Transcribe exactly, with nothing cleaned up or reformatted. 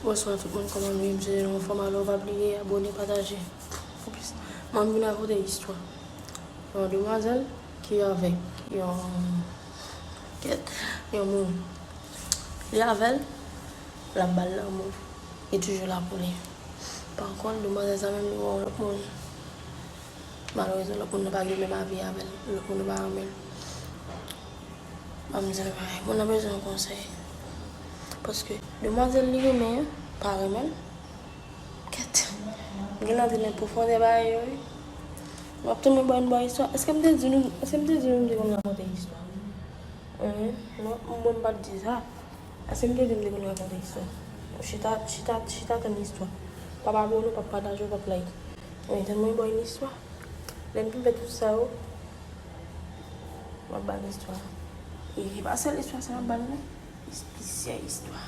Bonswa tout moun, kòman nou ye? M swete nou anfòm, alò pa bliye abòne, pataje. Pou plis, mwen vin rakonte istwa yon demwazèl ki avèk yon kèt, yon moun. Li avè l, l ap ba l lanmou. Li toujou la pou li. Pa kont, demwazèl sa menm, li wè yon lòt moun. Malerezman, lòt moun nan pa gen menm avi avè l. Lòt moun nan pa renmen l. Ban m di l bagay. Moun nan bezwen yon konsèy. Paske demwazèl li renmen an pa renmen l. Kèt. M gen lè antre nan pwofondè bagay yo, wi. M ap tounen ba yon bò istwa. Èske m te di nou, èske m te di nou m te konn rakonte istwa? Hein? Non, mwen m pa t di sa. Èske m te di m te konn rakonte istwa? Chita, chita, chita tann istwa. P ap abòne, p ap pataje, p ap like. Men tann mwen ba yon istwa. Lè m fin fè tout sa yo, m ap ba l istwa. E pa sèl istwa sa m ap ba l, non. Plizyè istwa.